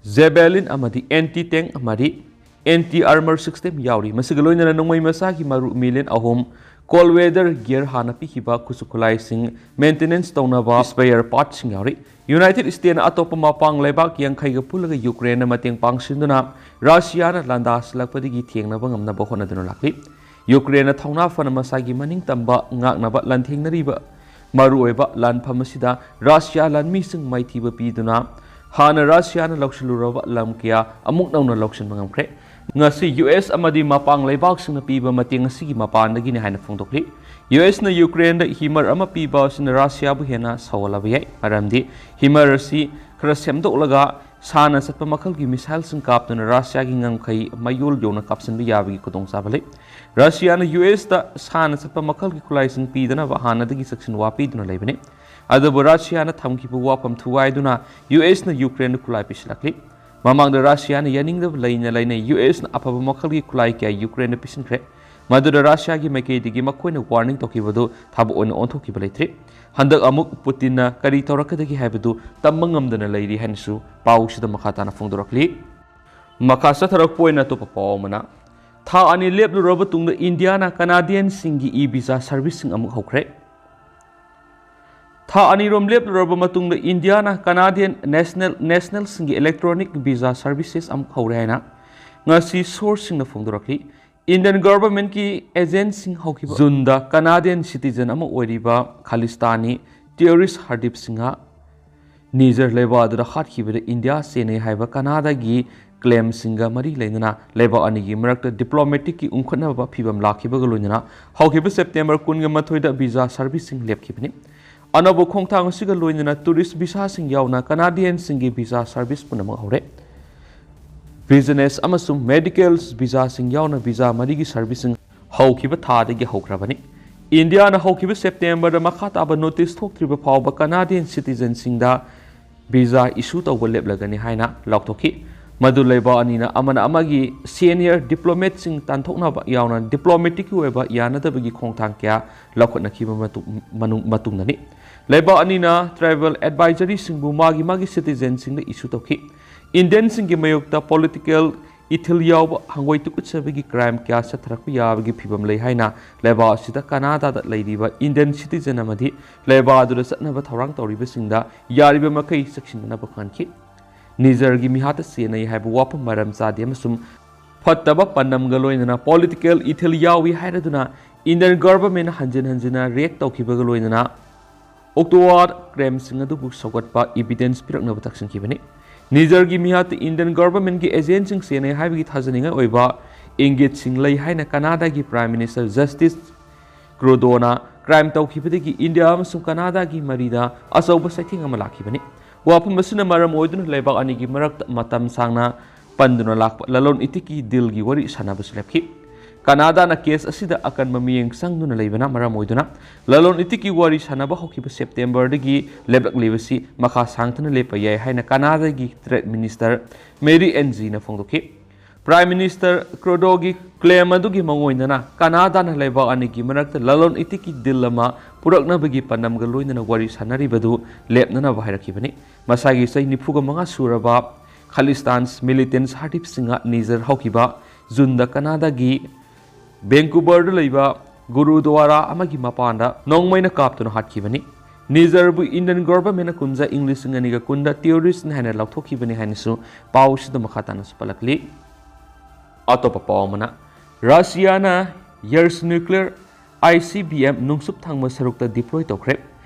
Javelin ꯑꯃꯗꯤ anti tank ꯃꯔꯤ, anti armor system ꯌꯥꯎꯔꯤ꯫ ꯃꯁꯤꯒ ꯂꯣꯏꯅꯅ ꯅꯣꯡꯃꯩ ꯃꯆꯥꯒꯤ ꯃꯔꯨ ꯃꯤꯂꯤꯌꯟ ꯑꯍꯨꯝ, cold weather gear ꯍꯥꯟꯅ ꯄꯤꯈꯤꯕ ꯈꯨꯠꯁꯨ ꯈꯨꯠꯂꯥꯏꯁꯤꯡ, maintenance ꯇꯧꯅꯕ spare parts ꯁꯤꯡ ꯌꯥꯎꯔꯤ꯫ United States ꯅ ꯑꯇꯣꯞꯄ ꯃꯄꯥꯡ ꯂꯩꯕꯥꯛ ꯌꯥꯡꯈꯩꯒ ꯄꯨꯜꯂꯒ ꯌꯨꯀ꯭ꯔꯦꯟꯗ ꯃꯇꯦꯡ ꯄꯥꯡꯁꯤꯟꯗꯨꯅ ꯔꯁꯤꯌꯥꯅ ꯂꯥꯟꯗꯥꯁꯤꯜꯂꯛꯄꯗꯒꯤ ꯊꯦꯡꯅꯕ ꯉꯝꯅꯕ ꯍꯣꯠꯅꯗꯨꯅ ꯂꯥꯛꯂꯤ꯫ ꯌꯨꯀ꯭ꯔꯦꯟꯅ ꯊꯧꯅꯥ ꯐꯅ ꯃꯁꯥꯒꯤ ꯃꯅꯤꯡꯇꯝꯕ ꯉꯥꯛꯅꯕ ꯂꯥꯟꯊꯦꯡꯅꯔꯤꯕ ꯃꯔꯨꯑꯣꯏꯕ ꯂꯥꯟꯐꯝ ꯑꯁꯤꯗ ꯔꯁꯤꯌꯥ ꯂꯥꯟꯃꯤꯁꯤꯡ ꯃꯥꯏꯊꯤꯕ ꯄꯤꯗꯨꯅ ꯍꯥꯟꯅ ꯔꯁꯤꯌꯥꯅ ꯂꯧꯁꯤꯜꯂꯨꯔꯕ ꯂꯝ ꯀꯌꯥ ꯑꯃꯨꯛ ꯅꯧꯅ ꯂꯧꯁꯤꯟꯕ ꯉꯝꯈ꯭ꯔꯦ꯫ ꯉꯁꯤ ꯌꯨ ꯑꯦꯁ ꯑꯃꯗꯤ ꯃꯄꯥꯡ ꯂꯩꯕꯥꯛꯁꯤꯡꯅ ꯄꯤꯕ ꯃꯇꯦꯡ ꯑꯁꯤꯒꯤ ꯃꯄꯥꯟꯗꯒꯤꯅꯤ ꯍꯥꯏꯅ ꯐꯣꯡꯗꯣꯛꯂꯤ꯫ ꯌꯨ ꯑꯦꯁꯅ ꯌꯨꯀ꯭ꯔꯦꯟꯗ ꯍꯤꯃꯔ ꯑꯃ ꯄꯤꯕ ꯑꯁꯤꯅ ꯔꯁꯤꯌꯥꯕꯨ ꯍꯦꯟꯅ ꯁꯧꯍꯜꯂꯕ ꯌꯥꯏ, ꯃꯔꯝꯗꯤ ꯍꯤꯃꯔ ꯑꯁꯤ ꯈꯔ ꯁꯦꯝꯗꯣꯛꯂꯒ ꯁꯥꯟꯅ ꯆꯠꯄ ꯃꯈꯜꯒꯤ ꯃꯤꯁꯥꯏꯜꯁꯤꯡ ꯀꯥꯞꯇꯨꯅ ꯔꯁꯤꯌꯥꯒꯤ ꯉꯝꯈꯩ ꯃꯌꯣꯜ ꯌꯧꯅ ꯀꯥꯞꯁꯤꯟꯕ ꯌꯥꯕꯒꯤ ꯈꯨꯗꯣꯡꯆꯥꯕ ꯂꯩ꯫ ꯔꯁꯤꯌꯥꯅ ꯌꯨ ꯑꯦꯁꯇ ꯁꯥꯟꯅ ꯆꯠꯄ ꯃꯈꯜꯒꯤ ꯈꯨꯠꯂꯥꯏꯁꯤꯡ ꯄꯤꯗꯅꯕ ꯍꯥꯟꯅꯗꯒꯤ ꯆꯦꯛꯁꯤꯟ ꯋꯥ ꯄꯤꯗꯨꯅ ꯂꯩꯕꯅꯤ꯫ ꯑꯗꯨꯕꯨ ꯔꯁꯤꯌꯥꯅ ꯊꯝꯈꯤꯕ ꯋꯥꯐꯝ ꯊꯨꯒꯥꯏꯗꯨꯅ ꯌꯨ ꯑꯦꯁꯅ ꯌꯨꯀ꯭ꯔꯦꯟꯗ ꯈꯨꯠꯂꯥꯏ ꯄꯤꯁꯤꯜꯂꯛꯂꯤ꯫ ꯃꯃꯥꯡꯗ ꯔꯁꯤꯌꯥꯅ ꯌꯥꯅꯤꯡꯗꯕ ꯂꯩꯅ ꯂꯩꯅ ꯌꯨ ꯑꯦꯁꯅ ꯑꯐꯕ ꯃꯈꯜꯒꯤ ꯈꯨꯠꯂꯥꯏ ꯀꯌꯥ ꯌꯨꯀ꯭ꯔꯦꯟꯗ ꯄꯤꯁꯤꯟꯈ꯭ꯔꯦ꯫ ꯃꯗꯨꯗ ꯔꯁꯤꯌꯥꯒꯤ ꯃꯥꯏꯀꯩꯗꯒꯤ ꯃꯈꯣꯏꯅ ꯋꯥꯔꯅꯤꯡ ꯇꯧꯈꯤꯕꯗꯨ ꯊꯕꯛ ꯑꯣꯏꯅ ꯑꯣꯟꯊꯣꯛꯈꯤꯕ ꯂꯩꯇ꯭ꯔꯤ꯫ ꯍꯟꯗꯛ ꯑꯃꯨꯛ ꯄꯨꯇꯤꯟꯅ ꯀꯔꯤ ꯇꯧꯔꯛꯀꯗꯒꯦ ꯍꯥꯏꯕꯗꯨ ꯇꯝꯕ ꯉꯝꯗꯅ ꯂꯩꯔꯤ ꯍꯥꯏꯅꯁꯨ ꯄꯥꯎꯁꯤꯗ ꯃꯈꯥ ꯇꯥꯅ ꯐꯣꯡꯗꯣꯔꯛꯂꯤ꯫ ꯃꯈꯥ ꯆꯠꯊꯔꯛꯄ ꯑꯣꯏꯅ ꯑꯇꯣꯞꯄ ꯄꯥꯎ ꯑꯃꯅ, ꯊꯥ ꯑꯅꯤ ꯂꯦꯞꯂꯨꯔꯕ ꯇꯨꯡꯗ ꯏꯟꯗꯤꯌꯥꯅ ꯀꯅꯥꯗꯤꯌꯟꯁꯤꯡꯒꯤ ꯏ ꯚꯤꯖꯥ ꯁꯔꯚꯤꯁꯁꯤꯡ ꯑꯃꯨꯛ ꯍꯧꯈ꯭ꯔꯦ꯫ ꯊꯥ ꯑꯅꯤꯔꯣꯝ ꯂꯦꯞꯂꯨꯔꯕ ꯃꯇꯨꯡꯗ ꯏꯟꯗꯤꯌꯥꯅ ꯀꯅꯥꯗꯤꯌꯟ ꯅꯦꯁꯅꯦꯜ, ꯅꯦꯁꯅꯦꯜꯁꯤꯡꯒꯤ electronic visa services ꯑꯃꯨꯛ ꯍꯧꯔꯦ ꯍꯥꯏꯅ ꯉꯁꯤ ꯁꯣꯔꯁꯁꯤꯡꯅ ꯐꯣꯡꯗꯣꯔꯛꯂꯤ꯫ ꯏꯟꯗꯤꯌꯟ ꯒꯚꯔꯟꯃꯦꯟꯠꯀꯤ ꯑꯦꯖꯦꯟꯠꯁꯤꯡ ꯍꯧꯈꯤꯕ ꯖꯨꯟꯗ ꯀꯅꯥꯗꯤꯌꯟ ꯁꯤꯇꯤꯖꯟ ꯑꯃ ꯑꯣꯏꯔꯤꯕ ꯈꯥꯂꯤꯁꯇꯥꯅꯤ ꯇꯦꯔꯣꯔꯤꯁ ꯍꯔꯗꯤꯞ ꯁꯤꯡꯍ ꯅꯤꯖꯔ ꯂꯩꯕꯥꯛ ꯑꯗꯨꯗ ꯍꯥꯠꯈꯤꯕꯗ ꯏꯟꯗꯤꯌꯥ ꯆꯦꯟꯅꯩ ꯍꯥꯏꯕ ꯀꯅꯥꯗꯥꯒꯤ claimꯁꯤꯡꯒ ꯃꯔꯤ ꯂꯩꯅꯅ ꯂꯩꯕꯥꯛ ꯑꯅꯤꯒꯤ ꯃꯔꯛꯇ diplomaticꯀꯤ ꯎꯪꯈꯠꯅꯕ ꯐꯤꯚꯝ ꯂꯥꯛꯈꯤꯕꯒ ꯂꯣꯏꯅꯅ ꯍꯧꯈꯤꯕ September ꯀꯨꯟꯒ ꯃꯥꯊꯣꯏꯗ visa serviceꯁꯤꯡ ꯂꯦꯞꯈꯤꯕꯅꯤ꯫ ꯑꯅꯧꯕ ꯈꯣꯡꯊꯥꯡ ꯑꯁꯤꯒ ꯂꯣꯏꯅꯅ tourist visaꯁꯤꯡ ꯌꯥꯎꯅ Canadianꯁꯤꯡꯒꯤ visa service ꯄꯨꯝꯅꯃꯛ ꯍꯧꯔꯦ꯫ Business ꯑꯃꯁꯨꯡ medical visaꯁꯤꯡ ꯌꯥꯎꯅ visa ꯃꯔꯤꯒꯤ serviceꯁꯤꯡ ꯍꯧꯈꯤꯕ ꯊꯥꯗꯒꯤ ꯍꯧꯈ꯭ꯔꯕꯅꯤ꯫ ꯏꯟꯗꯤꯌꯥꯅ ꯍꯧꯈꯤꯕ Septemberꯗ ꯃꯈꯥ ꯇꯥꯕ notice ꯊꯣꯛꯇ꯭ꯔꯤꯕ ꯐꯥꯎꯕ Canadian citizenꯁꯤꯡꯗ visa issue ꯇꯧꯕ ꯂꯦꯞꯂꯒꯅꯤ ꯍꯥꯏꯅ ꯂꯥꯎꯊꯣꯛꯈꯤ꯫ ꯃꯗꯨ ꯂꯩꯕꯥꯛ ꯑꯅꯤꯅ ꯑꯃꯅ ꯑꯃꯒꯤ senior diplomatꯁꯤꯡ ꯇꯥꯟꯊꯣꯛꯅꯕ ꯌꯥꯎꯅ diplomaticꯀꯤ ꯑꯣꯏꯕ ꯌꯥꯅꯗꯕꯒꯤ ꯈꯣꯡꯊꯥꯡ ꯀꯌꯥ ꯂꯧꯈꯠꯅꯈꯤꯕ ꯃꯇꯨꯡ-, ꯃꯅꯨꯡ-, ꯃꯇꯨꯡꯗꯅꯤ꯫ ꯂꯩꯕꯥꯛ ꯑꯅꯤꯅ travel advisoryꯁꯤꯡꯕꯨ ꯃꯥꯒꯤ ꯃꯥꯒꯤ citizenꯁꯤꯡꯗ issue ꯇꯧꯈꯤ꯫ Indianꯁꯤꯡꯒꯤ ꯃꯥꯌꯣꯛꯇ political ꯏꯊꯤꯜ ꯌꯥꯎꯕ ꯍꯪꯒꯣꯏ ꯇꯨꯀꯠꯆꯕꯒꯤ crime ꯀꯌꯥ ꯆꯠꯊꯔꯛꯄ ꯌꯥꯕꯒꯤ ꯐꯤꯚꯝ ꯂꯩ ꯍꯥꯏꯅ ꯂꯩꯕꯥꯛ ꯑꯁꯤꯗ Canadaꯗ ꯂꯩꯔꯤꯕ Indian citizen ꯑꯃꯗꯤ ꯂꯩꯕꯥꯛ ꯑꯗꯨꯗ ꯆꯠꯅꯕ ꯊꯧꯔꯥꯡ ꯇꯧꯔꯤꯕꯁꯤꯡꯗ ꯌꯥꯔꯤꯕ ꯃꯈꯩ ꯆꯦꯛꯁꯤꯟꯅꯅꯕ ꯈꯪꯍꯟꯈꯤ꯫ ꯅꯤꯖꯔꯒꯤ ꯃꯤꯍꯥꯠꯇ ꯆꯦꯟꯅꯩ ꯍꯥꯏꯕ ꯋꯥꯐꯝ ꯃꯔꯝ ꯆꯥꯗꯦ ꯑꯃꯁꯨꯡ ꯐꯠꯇꯕ ꯄꯥꯟꯗꯝꯒ ꯂꯣꯏꯅꯅ political ꯏꯊꯤꯜ ꯌꯥꯎꯏ ꯍꯥꯏꯔꯗꯨꯅ Indian governmentꯅ ꯍꯟꯖꯤꯟ ꯍꯟꯖꯤꯟꯅ react ꯇꯧꯈꯤꯕꯒ ꯂꯣꯏꯅꯅ Ottawa claimꯁꯤꯡ ꯑꯗꯨꯕꯨ ꯁꯧꯒꯠꯄ evidence ꯄꯤꯔꯛꯅꯕ ꯇꯛꯁꯤꯟꯈꯤꯕꯅꯤ꯫ ꯅꯤꯖꯔꯒꯤ ꯃꯤꯍꯥꯠꯇ Indian governmentꯀꯤ agentꯁꯤꯡ ꯆꯦꯟꯅꯩ ꯍꯥꯏꯕꯒꯤ ꯊꯥꯖꯅꯤꯡꯉꯥꯏ ꯑꯣꯏꯕ ꯏꯪꯒꯤꯠꯁꯤꯡ ꯂꯩ ꯍꯥꯏꯅ Canadaꯒꯤ Prime Minister Justin Trudeauꯅ crime ꯇꯧꯈꯤꯕꯗꯒꯤ ꯏꯟꯗꯤꯌꯥ ꯑꯃꯁꯨꯡ Canadaꯒꯤ ꯃꯔꯤꯗ ꯑꯆꯧꯕ ꯆꯩꯊꯦꯡ ꯑꯃ ꯂꯥꯛꯈꯤꯕꯅꯤ꯫ ꯋꯥꯐꯝ ꯑꯁꯤꯅ ꯃꯔꯝ ꯑꯣꯏꯗꯨꯅ ꯂꯩꯕꯥꯛ ꯑꯅꯤꯒꯤ ꯃꯔꯛꯇ ꯃꯇꯝ ꯁꯥꯡꯅ ꯄꯟꯗꯨꯅ ꯂꯥꯛꯄ ꯂꯂꯣꯟ ꯏꯇꯤꯛꯀꯤ dealꯒꯤ ꯋꯥꯔꯤ ꯁꯥꯟꯅꯕꯁꯨ ꯂꯦꯞꯈꯤ꯫ Canadaꯅ case ꯑꯁꯤꯗ ꯑꯀꯟꯕ ꯃꯤꯠꯌꯦꯡ ꯆꯪꯗꯨꯅ ꯂꯩꯕꯅ ꯃꯔꯝ ꯑꯣꯏꯗꯨꯅ ꯂꯂꯣꯟ ꯏꯇꯤꯛꯀꯤ ꯋꯥꯔꯤ ꯁꯥꯟꯅꯕ ꯍꯧꯈꯤꯕ Septemberꯗꯒꯤ ꯂꯦꯞꯂꯛꯂꯤꯕꯁꯤ ꯃꯈꯥ ꯁꯥꯡꯊꯅ ꯂꯦꯞꯄ ꯌꯥꯏ ꯍꯥꯏꯅ Canadaꯒꯤ Trade Minister Mary Ann Zina ꯐꯣꯡꯗꯣꯛꯈꯤ꯫ Prime Minister Trudeauꯒꯤ claim ꯑꯗꯨꯒꯤ ꯃꯑꯣꯡ ꯑꯣꯏꯅꯅ Canadaꯅ ꯂꯩꯕꯥꯛ ꯑꯅꯤꯒꯤ ꯃꯔꯛꯇ ꯂꯂꯣꯟ ꯏꯇꯤꯛꯀꯤ deal ꯑꯃ ꯄꯨꯔꯛꯅꯕꯒꯤ ꯄꯥꯟꯗꯝꯒ ꯂꯣꯏꯅꯅ ꯋꯥꯔꯤ ꯁꯥꯟꯅꯔꯤꯕꯗꯨ ꯂꯦꯞꯅꯅꯕ ꯍꯥꯏꯔꯛꯈꯤꯕꯅꯤ꯫ ꯃꯁꯥꯒꯤ ꯆꯍꯤ ꯅꯤꯐꯨꯒ ꯃꯉꯥ ꯁꯨꯔꯕ Khalistan militant Hardeep Singhꯅ ꯅꯤꯖꯔ ꯍꯧꯈꯤꯕ Juneꯗ Canadaꯒꯤ Vancouverꯗ ꯂꯩꯕ ꯒꯨꯔꯨꯗ꯭ꯋꯥꯔꯥ ꯑꯃꯒꯤ ꯃꯄꯥꯟꯗ ꯅꯣꯡꯃꯩꯅ ꯀꯥꯞꯇꯨꯅ ꯍꯥꯠꯈꯤꯕꯅꯤ꯫ ꯅꯤꯖꯔꯕꯨ Indian governmentꯅ ꯀꯨꯝꯖꯥ ꯏꯪ ꯂꯤꯁꯤꯡ ꯑꯅꯤꯒ ꯀꯨꯟꯗ terroristꯅꯤ ꯍꯥꯏꯅ ꯂꯥꯎꯊꯣꯛꯈꯤꯕꯅꯤ ꯍꯥꯏꯅꯁꯨ ꯄꯥꯎ ꯑꯁꯤꯗ ꯃꯈꯥ ꯇꯥꯅꯁꯨ ꯄꯜꯂꯛꯂꯤ꯫ ꯑꯇꯣꯞꯄ ꯄꯥꯎ ꯑꯃꯅ, ꯔꯁꯤꯌꯥꯅ Yars nuclear ICBM ꯅꯣꯡꯆꯨꯞ ꯊꯪꯕ ꯁꯔꯨꯛꯇ deploy ꯇꯧꯈ꯭ꯔꯦ꯫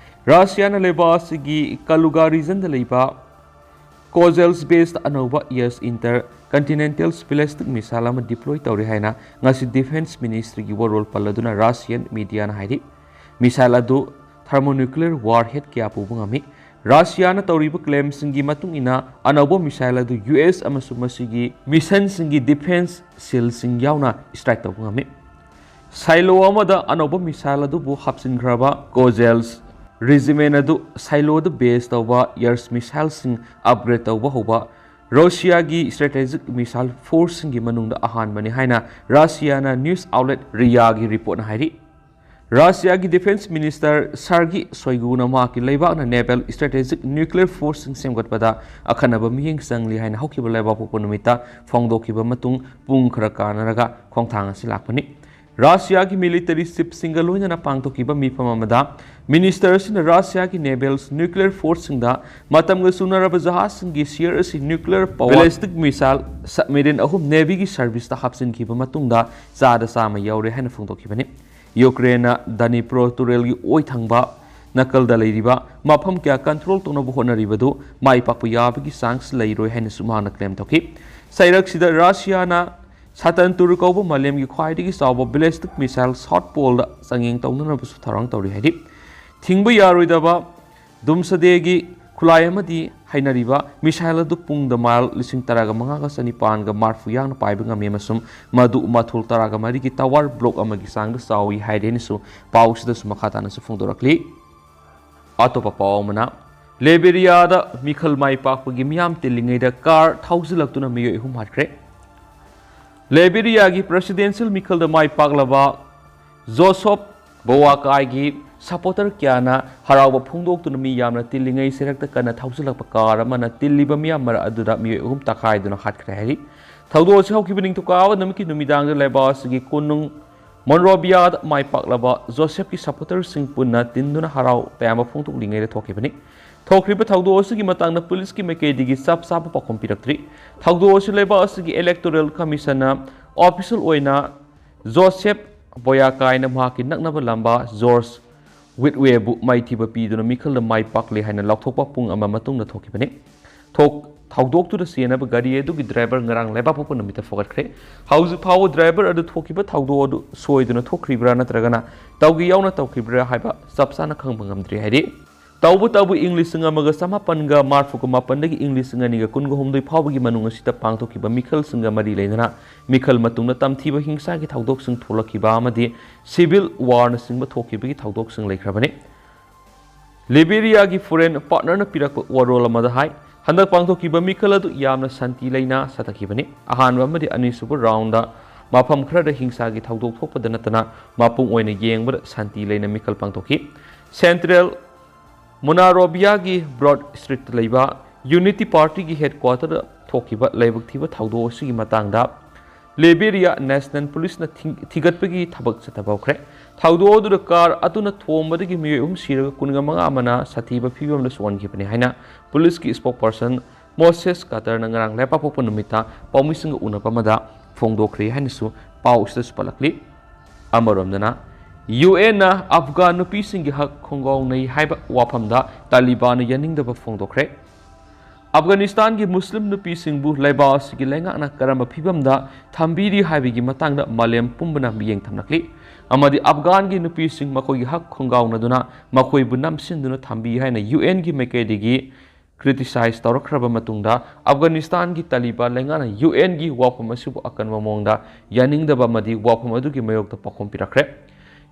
ꯔꯁꯤꯌꯥꯅ ꯂꯩꯕꯥꯛ ꯑꯁꯤꯒꯤ Kaluga regionꯗ ꯂꯩꯕ Kozel baseꯇ ꯑꯅꯧꯕ Yars inter Continental ballistic missile ꯑꯃ deploy ꯇꯧꯔꯦ ꯍꯥꯏꯅ ꯉꯁꯤ Defense Ministryꯒꯤ ꯋꯥꯔꯣꯜ ꯄꯜꯂꯗꯨꯅ Russian mediaꯅ ꯍꯥꯏꯔꯤ꯫ Missile ꯑꯗꯨ thermonuclear warhead ꯀꯌꯥ ꯄꯨꯕ ꯉꯝꯃꯤ꯫ ꯔꯁꯤꯌꯥꯅ ꯇꯧꯔꯤꯕ claimꯁꯤꯡꯒꯤ ꯃꯇꯨꯡ ꯏꯟꯅ, ꯑꯅꯧꯕ missile ꯑꯗꯨ U S ꯑꯃꯁꯨꯡ ꯃꯁꯤꯒꯤ missionꯁꯤꯡꯒꯤ defense shieldꯁꯤꯡ ꯌꯥꯎꯅ strike ꯇꯧꯕ ꯉꯝꯃꯤ꯫ Silo ꯑꯃꯗ ꯑꯅꯧꯕ missile ꯑꯗꯨꯕꯨ ꯍꯥꯞꯆꯤꯟꯈ꯭ꯔꯕ Kozhel regiment ꯑꯗꯨ Siloꯗ base ꯇꯧꯕ air missileꯁꯤꯡ upgrade ꯇꯧꯕ ꯍꯧꯕ ꯔꯁꯤꯌꯥꯒꯤ strategic missile forceꯁꯤꯡꯒꯤ ꯃꯅꯨꯡꯗ ꯑꯍꯥꯟꯕꯅꯤ ꯍꯥꯏꯅ ꯔꯁꯤꯌꯥꯅ news outlet ꯔꯤꯌꯥꯒꯤ reportꯅ ꯍꯥꯏꯔꯤ꯫ ꯔꯁꯤꯌꯥꯒꯤ Defense Minister Sergei Shoiguꯅ ꯃꯍꯥꯛꯀꯤ ꯂꯩꯕꯥꯛꯅ naval strategic nuclear forceꯁꯤꯡ ꯁꯦꯝꯒꯠꯄꯗ ꯑꯈꯟꯅꯕ ꯃꯤꯠꯌꯦꯡ ꯆꯪꯂꯤ ꯍꯥꯏꯅ ꯍꯧꯈꯤꯕ ꯂꯩꯕꯥꯛꯄꯣꯛꯄ ꯅꯨꯃꯤꯠꯇ ꯐꯣꯡꯗꯣꯛꯈꯤꯕ ꯃꯇꯨꯡ ꯄꯨꯡ ꯈꯔ ꯀꯥꯟꯅꯔꯒ ꯈꯣꯡꯊꯥꯡ ꯑꯁꯤ ꯂꯥꯛꯄꯅꯤ꯫ ꯔꯁꯤꯌꯥꯒꯤ military chiefꯁꯤꯡꯒ ꯂꯣꯏꯅꯅ ꯄꯥꯡꯊꯣꯛꯈꯤꯕ ꯃꯤꯐꯝ ꯑꯃꯗ minister ꯑꯁꯤꯅ ꯔꯁꯤꯌꯥꯒꯤ naval nuclear forceꯁꯤꯡꯗ ꯃꯇꯝꯒ ꯆꯨꯅꯔꯕ ꯖꯍꯥꯖꯁꯤꯡꯒꯤ share ꯑꯁꯤ nuclear power ballistic missile submarine ꯑꯍꯨꯝ navyꯒꯤ serviceꯇ ꯍꯥꯞꯆꯤꯟꯈꯤꯕ ꯃꯇꯨꯡꯗ ꯆꯥꯗ ꯆꯥꯝꯃ ꯌꯧꯔꯦ ꯍꯥꯏꯅ ꯐꯣꯡꯗꯣꯛꯈꯤꯕꯅꯤ꯫ ꯌꯨꯀ꯭ꯔꯦꯟꯅ ꯗꯅꯤꯄ꯭ꯔꯣ ꯇꯨꯔꯦꯜꯒꯤ ꯑꯣꯏꯊꯪꯕ ꯅꯥꯀꯜꯗ ꯂꯩꯔꯤꯕ ꯃꯐꯝ ꯀꯌꯥ control ꯇꯧꯅꯕ ꯍꯣꯠꯅꯔꯤꯕꯗꯨ ꯃꯥꯏ ꯄꯥꯛꯄ ꯌꯥꯕꯒꯤ chance ꯂꯩꯔꯣꯏ ꯍꯥꯏꯅꯁꯨ ꯃꯍꯥꯛꯅ claim ꯇꯧꯈꯤ꯫ ꯆꯩꯔꯛꯁꯤꯗ ꯔꯁꯤꯌꯥꯅ ꯁꯥꯇꯟ ꯇꯨꯔ ꯀꯧꯕ ꯃꯥꯂꯦꯝꯒꯤ ꯈ꯭ꯋꯥꯏꯗꯒꯤ ꯆꯥꯎꯕ ballistic missile South Poleꯗ ꯆꯥꯡꯌꯦꯡ ꯇꯧꯅꯅꯕꯁꯨ ꯊꯧꯔꯥꯡ ꯇꯧꯔꯤ ꯍꯥꯏꯔꯤ꯫ ꯊꯤꯡꯕ ꯌꯥꯔꯣꯏꯗꯕ ꯗꯨꯝꯁꯗꯦꯒꯤ ꯈꯨꯠꯂꯥꯏ ꯑꯃꯗꯤ ꯍꯩꯅꯔꯤꯕ missile ꯑꯗꯨ ꯄꯨꯡꯗ mile ꯂꯤꯁꯤꯡ ꯇꯔꯥꯒ ꯃꯉꯥꯒ ꯆꯅꯤꯄꯥꯟꯒ ꯃꯔꯤꯐꯨ ꯌꯥꯡꯅ ꯄꯥꯏꯕ ꯉꯝꯃꯤ ꯑꯃꯁꯨꯡ ꯃꯗꯨ ꯃꯊꯣꯜ ꯇꯔꯥꯒ ꯃꯔꯤꯒꯤ tower block ꯑꯃꯒꯤ ꯆꯥꯡꯗ ꯆꯥꯎꯏ ꯍꯥꯏꯔꯦꯅꯁꯨ ꯄꯥꯎꯁꯤꯗꯁꯨ ꯃꯈꯥ ꯇꯥꯅꯁꯨ ꯐꯣꯡꯗꯣꯔꯛꯂꯤ꯫ ꯑꯇꯣꯞꯄ ꯄꯥꯎ ꯑꯃꯅ, ꯂꯦꯕꯦꯔꯤꯌꯥꯗ ꯃꯤꯈꯜ ꯃꯥꯏ ꯄꯥꯛꯄꯒꯤ ꯃꯤꯌꯥꯝ ꯇꯤꯜꯂꯤꯉꯩꯗ car ꯊꯧꯖꯤꯜꯂꯛꯇꯨꯅ ꯃꯤꯑꯣꯏ ꯑꯍꯨꯝ ꯍꯥꯠꯈ꯭ꯔꯦ꯫ ꯂꯦꯕꯦꯔꯤꯌꯥꯒꯤ presidential ꯃꯤꯈꯜꯗ ꯃꯥꯏ ꯄꯥꯛꯂꯕ ꯖꯣꯁꯣꯞ ꯕꯣꯋꯥꯀꯥꯏꯒꯤ supporter ꯀꯌꯥꯅ ꯍꯔꯥꯎꯕ ꯐꯣꯡꯗꯣꯛꯇꯨꯅ ꯃꯤ ꯌꯥꯝꯅ ꯇꯤꯜꯂꯤꯉꯩ ꯆꯩꯔꯛꯇ ꯀꯟꯅ ꯊꯧꯖꯤꯜꯂꯛꯄ car ꯑꯃꯅ ꯇꯤꯜꯂꯤꯕ ꯃꯤꯌꯥꯝ ꯃꯔꯛ ꯑꯗꯨꯗ ꯃꯤꯑꯣꯏ ꯑꯍꯨꯝ ꯇꯛꯈꯥꯏꯗꯨꯅ ꯍꯥꯠꯈ꯭ꯔꯦ ꯍꯥꯏꯔꯤ꯫ ꯊꯧꯗꯣꯛ ꯑꯁꯤ ꯍꯧꯈꯤꯕ ꯅꯤꯡꯊꯧꯀꯥꯕ ꯅꯨꯃꯤꯠꯀꯤ ꯅꯨꯃꯤꯗꯥꯡꯗ ꯂꯩꯕꯥꯛ ꯑꯁꯤꯒꯤ ꯀꯣꯅꯨꯡ ꯃꯣꯟꯔꯣꯕꯤꯌꯥꯗ ꯃꯥꯏ ꯄꯥꯛꯂꯕ ꯖꯣꯁꯦꯐꯀꯤ supporterꯁꯤꯡ ꯄꯨꯟꯅ ꯇꯤꯟꯗꯨꯅ ꯍꯔꯥꯎ ꯇꯌꯥꯝꯕ ꯐꯣꯡꯗꯣꯛꯂꯤꯉꯩꯗ ꯊꯣꯛꯈꯤꯕꯅꯤ꯫ ꯊꯣꯛꯈ꯭ꯔꯤꯕ ꯊꯧꯗꯣꯛ ꯑꯁꯤꯒꯤ ꯃꯇꯥꯡꯗ ꯄꯨꯂꯤꯁꯀꯤ ꯃꯥꯏꯀꯩꯗꯒꯤ ꯆꯞ ꯆꯥꯕ ꯄꯥꯎꯈꯨꯝ ꯄꯤꯔꯛꯇ꯭ꯔꯤ꯫ ꯊꯧꯗꯣꯛ ꯑꯁꯤ ꯂꯩꯕꯥꯛ ꯑꯁꯤꯒꯤ electoral commissionꯅ official ꯑꯣꯏꯅ ꯖꯣꯁꯦꯐ ꯕꯣꯌꯥꯀꯥꯏꯅ ꯃꯍꯥꯛꯀꯤ ꯅꯛꯅꯕ ꯂꯝꯕꯥ ꯖꯣꯔꯖ ꯋꯤꯠꯋꯦꯕꯨ ꯃꯥꯏꯊꯤꯕ ꯄꯤꯗꯨꯅ ꯃꯤꯈꯜꯗ ꯃꯥꯏ ꯄꯥꯛꯂꯦ ꯍꯥꯏꯅ ꯂꯥꯎꯊꯣꯛꯄ ꯄꯨꯡ ꯑꯃ ꯃꯇꯨꯡꯗ ꯊꯣꯛꯈꯤꯕꯅꯤ꯫ ꯊꯣꯛ-, ꯊꯧꯗꯣꯛꯇꯨꯗ ꯆꯦꯟꯅꯕ ꯒꯥꯔꯤ ꯑꯗꯨꯒꯤ ꯗ꯭ꯔꯥꯏꯚꯔ ꯉꯔꯥꯡ ꯂꯩꯕꯥꯛꯄꯣꯛꯄ ꯅꯨꯃꯤꯠꯇ ꯐꯒꯠꯈ꯭ꯔꯦ꯫ ꯍꯧꯖꯤꯛ ꯐꯥꯎꯕ ꯗ꯭ꯔꯥꯏꯚꯔ ꯑꯗꯨ ꯊꯣꯛꯈꯤꯕ ꯊꯧꯗꯣꯛ ꯑꯗꯨ ꯁꯣꯏꯗꯨꯅ ꯊꯣꯛꯈ꯭ꯔꯤꯕ꯭ꯔꯥ ꯅꯠꯇ꯭ꯔꯒꯅ ꯇꯧꯒꯦ ꯌꯥꯎꯅ ꯇꯧꯈꯤꯕ꯭ꯔꯥ ꯍꯥꯏꯕ ꯆꯞ ꯆꯥꯅ ꯈꯪꯕ ꯉꯝꯗ꯭ꯔꯤ ꯍꯥꯏꯔꯤ꯫ ꯇꯧꯕꯇꯕꯨ ꯏꯪ ꯂꯤꯁꯤꯡ ꯑꯃꯒ ꯆꯃꯥꯄꯟꯒ ꯃꯔꯐꯨꯒ ꯃꯥꯄꯟꯗꯒꯤ ꯏꯪ ꯂꯤꯁꯤꯡ ꯑꯅꯤꯒ ꯀꯨꯟꯒ ꯍꯨꯝꯗꯣꯏ ꯐꯥꯎꯕꯒꯤ ꯃꯅꯨꯡ ꯑꯁꯤꯗ ꯄꯥꯡꯊꯣꯛꯈꯤꯕ ꯃꯤꯈꯜꯁꯤꯡꯒ ꯃꯔꯤ ꯂꯩꯅꯅ ꯃꯤꯈꯜ ꯃꯇꯨꯡꯗ ꯇꯝꯊꯤꯕ ꯍꯤꯡꯁꯥꯒꯤ ꯊꯧꯗꯣꯛꯁꯤꯡ ꯊꯣꯛꯂꯛꯈꯤꯕ ꯑꯃꯗꯤ ꯁꯤꯚꯤꯜ ꯋꯥꯔꯅꯆꯤꯡꯕ ꯊꯣꯛꯈꯤꯕꯒꯤ ꯊꯧꯗꯣꯛꯁꯤꯡ ꯂꯩꯈ꯭ꯔꯕꯅꯤ꯫ ꯂꯤꯕꯦꯔꯤꯌꯥꯒꯤ ꯐꯣꯔꯦꯟ ꯄꯥꯔꯠꯅꯔꯅ ꯄꯤꯔꯛꯄ ꯋꯥꯔꯣꯜ ꯑꯃꯗ ꯍꯥꯏ, ꯍꯟꯗꯛ ꯄꯥꯡꯊꯣꯛꯈꯤꯕ ꯃꯤꯈꯜ ꯑꯗꯨ ꯌꯥꯝꯅ ꯁꯥꯟꯇꯤ ꯂꯩꯅ ꯆꯠꯊꯈꯤꯕꯅꯤ꯫ ꯑꯍꯥꯟꯕ ꯑꯃꯗꯤ ꯑꯅꯤꯁꯨꯕ ꯔꯥꯎꯟꯗ ꯃꯐꯝ ꯈꯔꯗ ꯍꯤꯡꯁꯥꯒꯤ ꯊꯧꯗꯣꯛ ꯊꯣꯛꯄꯗ ꯅꯠꯇꯅ ꯃꯄꯨꯡ ꯑꯣꯏꯅ ꯌꯦꯡꯕꯗ ꯁꯥꯟꯇꯤ ꯂꯩꯅ ꯃꯤꯈꯜ ꯄꯥꯡꯊꯣꯛꯈꯤ꯫ ꯁꯦꯟꯇ꯭ꯔꯦꯜ ꯃꯣꯅꯥꯔꯣꯕꯤꯌꯥꯒꯤ ꯕ꯭ꯔꯣꯗ ꯁ꯭ꯇ꯭ꯔꯤꯠꯇ ꯂꯩꯕ ꯌꯨꯅꯤꯇꯤ ꯄꯥꯔꯇꯤꯒꯤ ꯍꯦꯗꯀ꯭ꯋꯥꯇꯔꯗ ꯊꯣꯛꯈꯤꯕ ꯂꯥꯏꯕꯛ ꯊꯤꯕ ꯊꯧꯗꯣꯛ ꯑꯁꯤꯒꯤ ꯃꯇꯥꯡꯗ ꯂꯤꯕꯦꯔꯤꯌꯥ ꯅꯦꯁꯅꯦꯜ ꯄꯨꯂꯤꯁꯅ ꯊꯤꯡ-, ꯊꯤꯒꯠꯄꯒꯤ ꯊꯕꯛ ꯆꯠꯊꯕ ꯍꯧꯈ꯭ꯔꯦ꯫ ꯊꯧꯗꯣꯛ ꯑꯗꯨꯗ ꯀꯥꯔ ꯑꯗꯨꯅ ꯊꯣꯝꯕꯗꯒꯤ ꯃꯤꯑꯣꯏ ꯑꯍꯨꯝ ꯁꯤꯔꯒ ꯀꯨꯟꯃꯉꯥ ꯑꯃꯅ ꯁꯥꯊꯤꯕ ꯐꯤꯕꯝꯗ ꯁꯣꯛꯍꯟꯈꯤꯕꯅꯤ ꯍꯥꯏꯅ ꯄꯨꯂꯤꯁꯀꯤ ꯁ꯭ꯄꯣꯛꯄꯔꯁꯟ ꯃꯣꯁꯦꯁ ꯀꯇꯔꯅ ꯉꯔꯥꯡ ꯂꯩꯕꯥꯛꯄꯣꯛꯄ ꯅꯨꯃꯤꯠꯇ ꯄꯥꯎꯃꯤꯁꯤꯡꯒ ꯎꯅꯕ ꯑꯃꯗ ꯐꯣꯡꯗꯣꯛꯈ꯭ꯔꯦ ꯍꯥꯏꯅꯁꯨ ꯄꯥꯎ ꯑꯁꯤꯗꯁꯨ ꯄꯜꯂꯛꯂꯤ꯫ ꯑꯃꯔꯣꯝꯗꯅ, ꯌꯨ ꯑꯦꯟꯅ ꯑꯐꯒꯥꯟ ꯅꯨꯄꯤꯁꯤꯡꯒꯤ ꯍꯛ ꯈꯣꯡꯒꯥꯎꯅꯩ ꯍꯥꯏꯕ ꯋꯥꯐꯝꯗ ꯇꯥꯂꯤꯕꯥꯟꯅ ꯌꯥꯅꯤꯡꯗꯕ ꯐꯣꯡꯗꯣꯛꯈ꯭ꯔꯦ꯫ ꯑꯐꯒꯥꯅꯤꯁꯇꯥꯟꯒꯤ ꯃꯨꯁꯂꯤꯝ ꯅꯨꯄꯤꯁꯤꯡꯕꯨ ꯂꯩꯕꯥꯛ ꯑꯁꯤꯒꯤ ꯂꯩꯉꯥꯛꯅ ꯀꯔꯝꯕ ꯐꯤꯕꯝꯗ ꯊꯝꯕꯤꯔꯤ ꯍꯥꯏꯕꯒꯤ ꯃꯇꯥꯡꯗ ꯃꯥꯂꯦꯝ ꯄꯨꯝꯕꯅ ꯃꯤꯠꯌꯦꯡ ꯊꯝꯂꯛꯂꯤ ꯑꯃꯗꯤ ꯑꯐꯒꯥꯟꯒꯤ ꯅꯨꯄꯤꯁꯤꯡ ꯃꯈꯣꯏꯒꯤ ꯍꯛ ꯈꯣꯡꯒꯥꯎꯅꯗꯨꯅ ꯃꯈꯣꯏꯕꯨ ꯅꯝꯁꯤꯟꯗꯨꯅ ꯊꯝꯕꯤ ꯍꯥꯏꯅ ꯌꯨ ꯑꯦꯟꯒꯤ ꯃꯥꯏꯀꯩꯗꯒꯤ ꯀ꯭ꯔꯤꯇꯤꯁꯥꯏꯖ ꯇꯧꯔꯛꯈ꯭ꯔꯕ ꯃꯇꯨꯡꯗ, ꯑꯐꯒꯥꯅꯤꯁꯇꯥꯟꯒꯤ ꯇꯥꯂꯤꯕꯥꯟ ꯂꯩꯉꯥꯛꯅ ꯌꯨ ꯑꯦꯟꯒꯤ ꯋꯥꯐꯝ ꯑꯁꯤꯕꯨ ꯑꯀꯟꯕ ꯃꯑꯣꯡꯗ ꯌꯥꯅꯤꯡꯗꯕ ꯑꯃꯗꯤ ꯋꯥꯐꯝ ꯑꯗꯨꯒꯤ ꯃꯥꯌꯣꯛꯇ ꯄꯥꯎꯈꯨꯝ ꯄꯤꯔꯛꯈ꯭ꯔꯦ꯫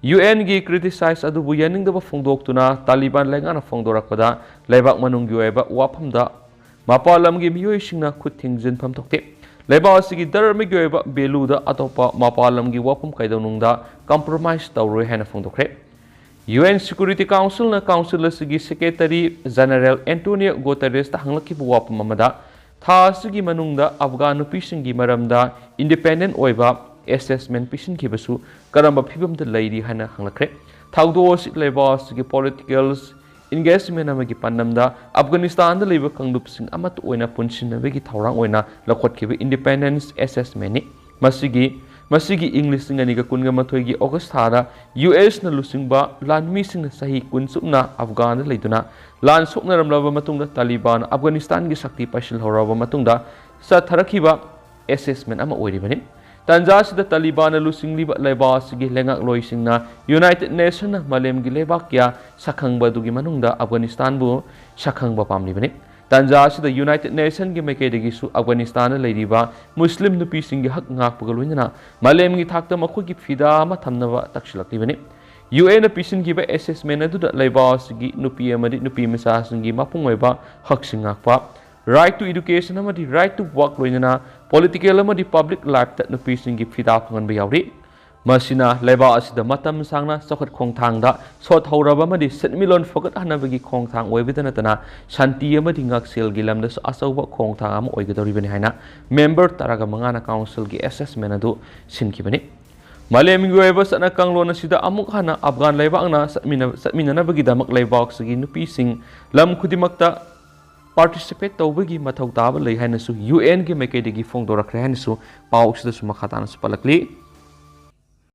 ꯌꯨ ꯑꯦꯟꯒꯤ ꯀ꯭ꯔꯤꯇꯤꯁꯥꯏꯖ ꯑꯗꯨꯕꯨ ꯌꯥꯅꯤꯡꯗꯕ ꯐꯣꯡꯗꯣꯛꯇꯨꯅ ꯇꯥꯂꯤꯕꯥꯟ ꯂꯩꯉꯥꯛꯅ ꯐꯣꯡꯗꯣꯔꯛꯄꯗ, ꯂꯩꯕꯥꯛ ꯃꯅꯨꯡꯒꯤ ꯑꯣꯏꯕ ꯋꯥꯐꯝꯗ ꯃꯄꯥꯟ ꯂꯝꯒꯤ ꯃꯤꯑꯣꯏꯁꯤꯡꯅ ꯈꯨꯠ ꯊꯤꯡꯖꯤꯟꯐꯝ ꯊꯣꯛꯇꯦ꯫ ꯂꯩꯕꯥꯛ ꯑꯁꯤꯒꯤ ꯙꯔꯃꯒꯤ ꯑꯣꯏꯕ ꯚꯦꯂꯨꯗ ꯑꯇꯣꯞꯄ ꯃꯄꯥꯟ ꯂꯝꯒꯤ ꯋꯥꯐꯝ ꯀꯩꯗꯧꯅꯨꯡꯗ ꯀꯝꯄ꯭ꯔꯣꯃꯥꯏꯖ ꯇꯧꯔꯣꯏ ꯍꯥꯏꯅ ꯐꯣꯡꯗꯣꯛꯈ꯭ꯔꯦ꯫ ꯌꯨ ꯑꯦꯟ ꯁꯦꯀ꯭ꯌꯨꯔꯤꯇꯤ ꯀꯥꯎꯟꯁꯤꯜꯅ ꯀꯥꯎꯟꯁꯤꯜ ꯑꯁꯤꯒꯤ ꯁꯦꯀ꯭ꯔꯦꯇꯔꯤ ꯖꯦꯅꯔꯦꯜ ꯑꯦꯟꯇꯣꯅꯤꯌꯣ ꯒꯣꯇꯦꯔꯦꯁꯇ ꯍꯪꯂꯛꯈꯤꯕ ꯋꯥꯐꯝ ꯑꯃꯗ, ꯊꯥ ꯑꯁꯤꯒꯤ ꯃꯅꯨꯡꯗ ꯑꯐꯒꯥꯟ ꯅꯨꯄꯤꯁꯤꯡꯒꯤ ꯃꯔꯝꯗ ꯏꯟꯗꯤꯄꯦꯟꯗꯦꯟ ꯑꯣꯏꯕ ꯑꯦꯁꯦꯁꯃꯦꯟ ꯄꯤꯁꯤꯟꯈꯤꯕꯁꯨ ꯀꯔꯝꯕ ꯐꯤꯕꯝꯗ ꯂꯩꯔꯤ ꯍꯥꯏꯅ ꯍꯪꯂꯛꯈ꯭ꯔꯦ꯫ ꯊꯧꯗꯣꯛ ꯑꯁꯤ ꯂꯩꯕꯥꯛ ꯑꯁꯤꯒꯤ ꯄꯣꯂꯤꯇꯤꯀꯦꯜ ꯏꯟꯒꯦꯖꯃꯦꯟ ꯑꯃꯒꯤ ꯄꯥꯟꯗꯝꯗ ꯑꯐꯒꯥꯅꯤꯁꯇꯥꯟꯗ ꯂꯩꯕ ꯀꯥꯡꯂꯨꯞꯁꯤꯡ ꯑꯃꯠꯇ ꯑꯣꯏꯅ ꯄꯨꯟꯁꯤꯟꯅꯕꯒꯤ ꯊꯧꯔꯥꯡ ꯑꯣꯏꯅ ꯂꯧꯈꯠꯈꯤꯕ ꯏꯟꯗꯤꯄꯦꯟꯗꯦꯟꯁ ꯑꯦꯁꯦꯁꯃꯦꯟꯅꯤ꯫ ꯃꯁꯤꯒꯤ ꯃꯁꯤꯒꯤ ꯏꯪ ꯂꯤꯁꯤꯡ ꯑꯅꯤꯒ ꯀꯨꯟꯒ ꯃꯥꯊꯣꯏꯒꯤ ꯑꯣꯒꯁ ꯊꯥꯗ ꯌꯨ ꯑꯦꯁꯅ ꯂꯨꯆꯤꯡꯕ ꯂꯥꯟꯃꯤꯁꯤꯡꯅ ꯆꯍꯤ ꯀꯨꯟ ꯆꯨꯞꯅ ꯑꯐꯒꯥꯟꯗ ꯂꯩꯗꯨꯅ ꯂꯥꯟ ꯁꯣꯛꯅꯔꯝꯂꯕ ꯃꯇꯨꯡꯗ ꯇꯥꯂꯤꯕꯥꯟ ꯑꯐꯒꯥꯅꯤꯁꯇꯥꯟꯒꯤ ꯁꯛꯇꯤ ꯄꯥꯏꯁꯤꯜꯍꯧꯔꯕ ꯃꯇꯨꯡꯗ ꯆꯠꯊꯔꯛꯈꯤꯕ ꯑꯦꯁꯦꯁꯃꯦꯟ ꯑꯃ ꯑꯣꯏꯔꯤꯕꯅꯤ꯫ ꯇꯥꯟꯖꯥ ꯑꯁꯤꯗ ꯇꯥꯂꯤꯕꯥꯟꯅ ꯂꯨꯆꯤꯡꯂꯤꯕ ꯂꯩꯕꯥꯛ ꯑꯁꯤꯒꯤ ꯂꯩꯉꯥꯛꯂꯣꯏꯁꯤꯡꯅ ꯌꯨꯅꯥꯏꯇꯦꯗ ꯅꯦꯁꯟꯅ ꯃꯥꯂꯦꯝꯒꯤ ꯂꯩꯕꯥꯛ ꯀꯌꯥ ꯁꯛꯈꯪꯕ ꯑꯗꯨꯒꯤ ꯃꯅꯨꯡꯗ ꯑꯐꯒꯥꯅꯤꯁꯇꯥꯟꯕꯨ ꯁꯛꯈꯪꯕ ꯄꯥꯝꯂꯤꯕꯅꯤ꯫ ꯇꯥꯟꯖꯥ ꯑꯁꯤꯗ ꯌꯨꯅꯥꯏꯇꯦꯗ ꯅꯦꯁꯟꯒꯤ ꯃꯥꯏꯀꯩꯗꯒꯤꯁꯨ ꯑꯐꯒꯥꯅꯤꯁꯇꯥꯟꯗ ꯂꯩꯔꯤꯕ ꯃꯨꯁꯂꯤꯝ ꯅꯨꯄꯤꯁꯤꯡꯒꯤ ꯍꯛ ꯉꯥꯛꯄꯒ ꯂꯣꯏꯅꯅ ꯃꯥꯂꯦꯝꯒꯤ ꯊꯥꯛꯇ ꯃꯈꯣꯏꯒꯤ ꯐꯤꯗꯥ ꯑꯃ ꯊꯝꯅꯕ ꯇꯛꯁꯤꯜꯂꯛꯂꯤꯕꯅꯤ꯫ ꯌꯨ ꯑꯦꯟꯅ ꯄꯤꯁꯤꯟꯈꯤꯕ ꯑꯦꯁꯦꯁꯃꯦꯟ ꯑꯗꯨꯗ ꯂꯩꯕꯥꯛ ꯑꯁꯤꯒꯤ ꯅꯨꯄꯤ ꯑꯃꯗꯤ ꯅꯨꯄꯤ ꯃꯆꯥꯁꯤꯡꯒꯤ ꯃꯄꯨꯡ ꯑꯣꯏꯕ ꯍꯛꯁꯤꯡ ꯉꯥꯛꯄ, right to education ꯑꯃꯗꯤ right to work ꯂꯣꯏꯅꯅ ꯄꯣꯂꯤꯇꯤꯀꯦꯜ ꯑꯃꯗꯤ ꯄꯕ꯭ꯂꯤꯛ ꯂꯥꯏꯐꯇ ꯅꯨꯄꯤꯁꯤꯡꯒꯤ ꯐꯤꯗꯥ ꯐꯪꯍꯟꯕ ꯌꯥꯎꯔꯤ꯫ ꯃꯁꯤꯅ ꯂꯩꯕꯥꯛ ꯑꯁꯤꯗ ꯃꯇꯝ ꯁꯥꯡꯅ ꯆꯥꯎꯈꯠ ꯈꯣꯡꯊꯥꯡꯗ ꯁꯣꯠ ꯍꯧꯔꯕ ꯑꯃꯗꯤ ꯁꯦꯟꯃꯤꯠꯂꯣꯟ ꯐꯒꯠꯍꯟꯅꯕꯒꯤ ꯈꯣꯡꯊꯥꯡ ꯑꯣꯏꯕꯗ ꯅꯠꯇꯅ ꯁꯥꯟꯇꯤ ꯑꯃꯗꯤ ꯉꯥꯛꯁꯦꯜꯒꯤ ꯂꯝꯗꯁꯨ ꯑꯆꯧꯕ ꯈꯣꯡꯊꯥꯡ ꯑꯃ ꯑꯣꯏꯒꯗꯧꯔꯤꯕꯅꯤ ꯍꯥꯏꯅ ꯃꯦꯝꯕꯔ ꯇꯔꯥꯒ ꯃꯉꯥꯅ ꯀꯥꯎꯟꯁꯤꯜꯒꯤ ꯑꯦꯁꯦꯁꯃꯦꯟ ꯑꯗꯨ ꯁꯤꯟꯈꯤꯕꯅꯤ꯫ ꯃꯥꯂꯦꯝꯒꯤ ꯑꯣꯏꯕ ꯆꯠꯅ ꯀꯥꯡꯂꯣꯟ ꯑꯁꯤꯗ ꯑꯃꯨꯛ ꯍꯟꯅ ꯑꯐꯒꯥꯟ ꯂꯩꯕꯥꯛꯅ ꯆꯠꯃꯤꯟꯅ-, ꯆꯠꯃꯤꯟꯅꯅꯕꯒꯤꯗꯃꯛ ꯂꯩꯕꯥꯛꯁꯤꯒꯤ ꯅꯨꯄꯤꯁꯤꯡ ꯂꯝ ꯈꯨꯗꯤꯡꯃꯛꯇ ꯄꯥꯔꯇꯤꯁꯤꯄꯦꯠ ꯇꯧꯕꯒꯤ ꯃꯊꯧ ꯇꯥꯕ ꯂꯩ ꯍꯥꯏꯅꯁꯨ ꯌꯨ ꯑꯦꯟꯒꯤ ꯃꯥꯏꯀꯩꯗꯒꯤ ꯐꯣꯡꯗꯣꯔꯛꯈ꯭ꯔꯦ ꯍꯥꯏꯅꯁꯨ ꯄꯥꯎ ꯑꯁꯤꯗꯁꯨ ꯃꯈꯥ ꯇꯥꯅꯁꯨ ꯄꯜꯂꯛꯂꯤ꯫